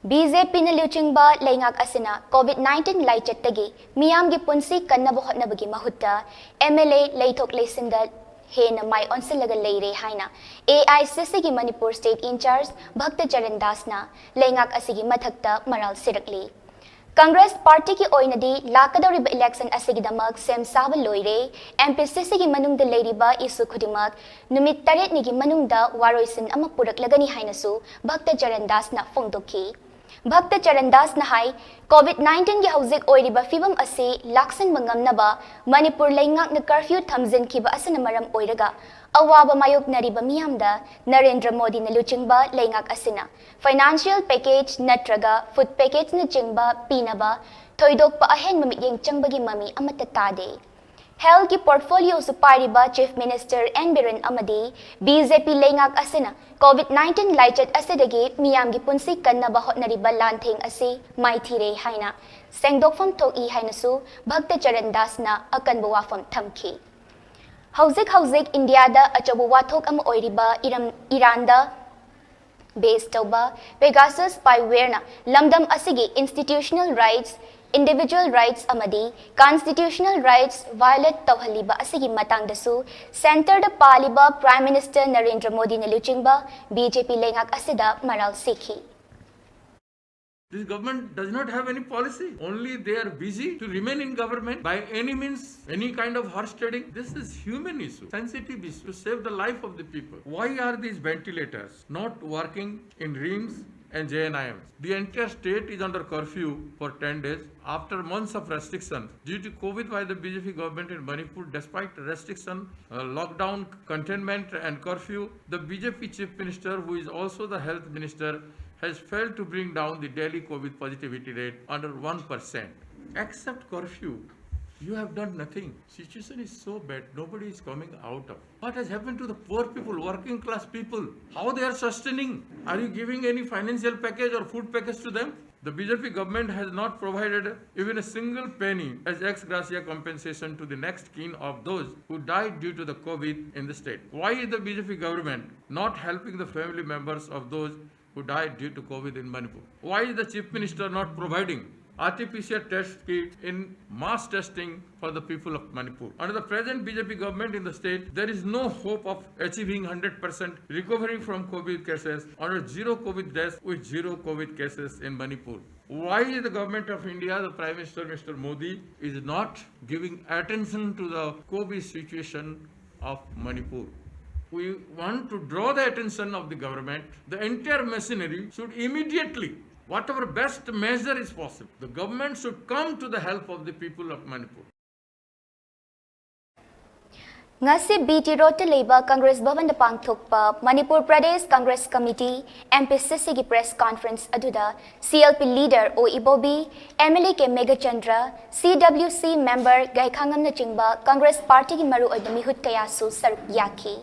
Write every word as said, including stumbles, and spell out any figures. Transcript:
B J ꯄꯤꯅ ꯂꯨꯆꯤꯡꯕ ꯂꯩꯉꯥꯛ ꯑꯁꯤꯅ ꯀꯣꯚꯤꯗ ꯅꯥꯏꯟꯇꯤꯟ ꯂꯥꯏꯆꯠꯇꯒꯤ ꯃꯤꯌꯥꯝꯒꯤ ꯄꯨꯟꯁꯤ ꯀꯟꯅꯕ ꯍꯣꯠꯅꯕꯒꯤ ꯃꯍꯨꯠꯇ ꯑꯦꯝ ꯑꯦꯜ ꯑꯦ ꯂꯩꯊꯣꯛ ꯂꯩꯁꯤꯟꯗ ꯍꯦꯟꯅ ꯃꯥꯏ ꯑꯣꯟꯁꯤꯜꯂꯒ ꯂꯩꯔꯦ ꯍꯥꯏꯅ ꯑꯦ ꯑꯥꯏ ꯁꯤ ꯁꯤꯒꯤ ꯃꯅꯤꯄꯨꯔ ꯁ꯭ꯇꯦꯠ ꯏꯟꯆꯥꯔꯖ ꯚꯛꯇ ꯆꯔꯟ ꯗꯥꯁꯅ ꯂꯩꯉꯥꯛ ꯑꯁꯤꯒꯤ ꯃꯊꯛꯇ ꯃꯔꯥꯜ ꯁꯤꯔꯛꯂꯤ꯫ ꯀꯪꯒ꯭ꯔꯦꯁ ꯄꯥꯔꯇꯤꯒꯤ ꯑꯣꯏꯅꯗꯤ ꯂꯥꯛꯀꯗꯧꯔꯤꯕ ꯏꯂꯦꯛꯁꯟ ꯑꯁꯤꯒꯤꯗꯃꯛ ꯁꯦꯝ ꯁꯥꯕ ꯂꯣꯏꯔꯦ, ꯑꯦꯝ ꯄꯤ ꯁꯤ ꯁꯤꯒꯤ ꯃꯅꯨꯡꯗ ꯂꯩꯔꯤꯕ ꯏꯁꯨ ꯈꯨꯗꯤꯡꯃꯛ ꯅꯨꯃꯤꯠ ꯇꯔꯦꯠꯅꯤꯒꯤ ꯃꯅꯨꯡꯗ ꯋꯥꯔꯣꯏꯁꯤꯟ ꯑꯃ ꯄꯨꯔꯛꯂꯒꯅꯤ ꯍꯥꯏꯅꯁꯨ ꯚꯛꯇ ꯆꯔꯟ ꯗꯥꯁꯅ ꯐꯣꯡꯗꯣꯛꯈꯤ꯫ ꯚꯛꯇ ꯆꯔꯟ ꯗꯥꯁꯅ ꯍꯥꯏ, ꯀꯣꯚꯤꯗ ꯅꯥꯏꯟꯇꯤꯟꯒꯤ ꯍꯧꯖꯤꯛ ꯑꯣꯏꯔꯤꯕ ꯐꯤꯕꯝ ꯑꯁꯤ ꯂꯥꯛꯁꯤꯟꯕ ꯉꯝꯅꯕ ꯃꯅꯤꯄꯨꯔ ꯂꯩꯉꯥꯛꯅ ꯀꯔꯐ꯭ꯌꯨ ꯊꯝꯖꯤꯟꯈꯤꯕ ꯑꯁꯤꯅ ꯃꯔꯝ ꯑꯣꯏꯔꯒ ꯑꯋꯥꯕ ꯃꯥꯌꯣꯛꯅꯔꯤꯕ ꯃꯤꯌꯥꯝꯗ ꯅꯔꯦꯟꯗ꯭ꯔ ꯃꯣꯗꯤꯅ ꯂꯨꯆꯤꯡꯕ ꯂꯩꯉꯥꯛ ꯑꯁꯤꯅ ꯐꯥꯏꯅꯥꯟꯁꯤꯌꯦꯜ ꯄꯦꯀꯦꯖ ꯅꯠꯇ꯭ꯔꯒ ꯐꯨꯗ ꯄꯦꯀꯦꯖꯅꯆꯤꯡꯕ ꯄꯤꯅꯕ ꯊꯣꯏꯗꯣꯛꯄ ꯑꯍꯦꯟꯕ ꯃꯤꯠꯌꯦꯡ ꯆꯪꯕꯒꯤ ꯃꯃꯤ ꯑꯃꯠꯇ ꯇꯥꯗꯦ꯫ ꯍꯦꯜꯊꯀꯤ ꯄꯣꯔꯠꯐꯣꯂꯤꯑꯣꯁꯨ ꯄꯥꯏꯔꯤꯕ ꯆꯤꯐ ꯃꯤꯅꯤꯁꯇꯔ ꯑꯦꯟ ꯕꯤꯔꯦꯟ ꯑꯃꯗꯤ ꯕꯤ ꯖꯦ ꯄꯤ ꯂꯩꯉꯥꯛ ꯑꯁꯤꯅ ꯀꯣꯚꯤꯗ ꯅꯥꯏꯟꯇꯤꯟ ꯂꯥꯏꯆꯠ ꯑꯁꯤꯗꯒꯤ ꯃꯤꯌꯥꯝꯒꯤ ꯄꯨꯟꯁꯤ ꯀꯟꯅꯕ ꯍꯣꯠꯅꯔꯤꯕ ꯂꯥꯟꯊꯦꯡ ꯑꯁꯤ ꯃꯥꯏꯊꯤꯔꯦ ꯍꯥꯏꯅ ꯁꯦꯡꯗꯣꯛꯐꯝ ꯊꯣꯛꯏ ꯍꯥꯏꯅꯁꯨ ꯚꯛꯇ ꯆꯔꯟ ꯗꯥꯁꯅ ꯑꯀꯟꯕ ꯋꯥꯐꯝ ꯊꯝꯈꯤ꯫ ꯍꯧꯖꯤꯛ ꯍꯧꯖꯤꯛ ꯏꯟꯗꯤꯌꯥꯗ ꯑꯆꯧꯕ ꯋꯥꯊꯣꯛ ꯑꯃ ꯑꯣꯏꯔꯤꯕ ꯏꯔꯝ ꯏꯔꯥꯟꯗ ꯕꯦꯁ ꯇꯧꯕ ꯄꯦꯒꯥꯁꯁ ꯁ꯭ꯄꯥꯏꯋꯦꯌꯔꯅ ꯂꯝꯗꯝ ꯑꯁꯤꯒꯤ ꯏꯟꯁꯇꯤꯇ꯭ꯌꯨꯁꯅꯦꯜ ꯔꯥꯏꯠꯁ, ꯏꯟꯗꯤꯚꯤꯖꯨꯋꯦꯜ ꯔꯥꯏꯠꯁ ꯑꯃꯗꯤ ꯀꯟꯁꯇꯤꯇ꯭ꯌꯨꯁꯅꯦꯜ ꯔꯥꯏꯠꯁ ꯚꯥꯏꯑꯣꯂꯦꯠ ꯇꯧꯍꯜꯂꯤꯕ ꯑꯁꯤꯒꯤ ꯃꯇꯥꯡꯗꯁꯨ ꯁꯦꯟꯇꯔꯗ ꯄꯥꯜꯂꯤꯕ ꯄ꯭ꯔꯥꯏꯝ ꯃꯤꯅꯤꯁꯇꯔ ꯅꯔꯦꯟꯗ꯭ꯔ ꯃꯣꯗꯤꯅ ꯂꯨꯆꯤꯡꯕ ꯕꯤ ꯖꯦ ꯄꯤ ꯂꯩꯉꯥꯛ ꯑꯁꯤꯗ ꯃꯔꯥꯜ ꯁꯤꯈꯤ꯫ This government does not have any policy. Only they are busy to remain in government by any means, any kind of horse trading. This is human issue, sensitive issue to save the life of the people. Why are these ventilators not working in RIMS and J N I Ms? The entire state is under curfew for ten days after months of restriction due to COVID by the B J P government in Manipur. Despite restriction, uh, lockdown, containment and curfew, the B J P chief minister, who is also the health minister, has failed to bring down the daily COVID positivity rate under one percent. Except curfew, you have done nothing. Situation is so bad, nobody is coming out of. What has happened to the poor people, working class people? How they are sustaining? Are you giving any financial package or food package to them? The B J P government has not provided even a single penny as ex gratia compensation to the next kin of those who died due to the COVID in the state. Why is the B J P government not helping the family members of those who died due to COVID in Manipur. Why is the Chief Minister not providing R T P C R test kit in mass testing for the people of Manipur? Under the present B J P government in the state, there is no hope of achieving hundred percent recovery from COVID cases on a zero COVID deaths with zero COVID cases in Manipur. Why is the government of India, the Prime Minister Mister Modi, is not giving attention to the COVID situation of Manipur? We want to draw the attention of the government, the entire machinery should immediately, whatever best measure is possible, the government should come to the help of the people of Manipur. ꯉꯁꯤ B T ꯔꯣꯗꯇ ꯂꯩꯕ ꯀꯪꯒ꯭ꯔꯦꯁ ꯚꯕꯟꯗ ꯄꯥꯡꯊꯣꯛꯄ Manipur Pradesh Congress committee, M P ꯁꯤ ꯁꯤꯒꯤ press conference ꯑꯗꯨꯗ C L P leader ꯑꯣ ꯏꯕꯣꯕꯤ, M L A K Meghachandra, ꯁꯤ ꯗꯕ꯭ꯂ꯭ꯌꯨ ꯁꯤ member ꯒꯥꯏꯈꯥꯉꯝꯅꯆꯤꯡꯕ Congress ꯄꯥꯔꯇꯤꯒꯤ ꯃꯔꯨꯑꯣꯏꯕ ꯃꯤꯍꯨꯠ ꯀꯌꯥꯁꯨ ꯁꯔꯨꯛ ꯌꯥꯈꯤ꯫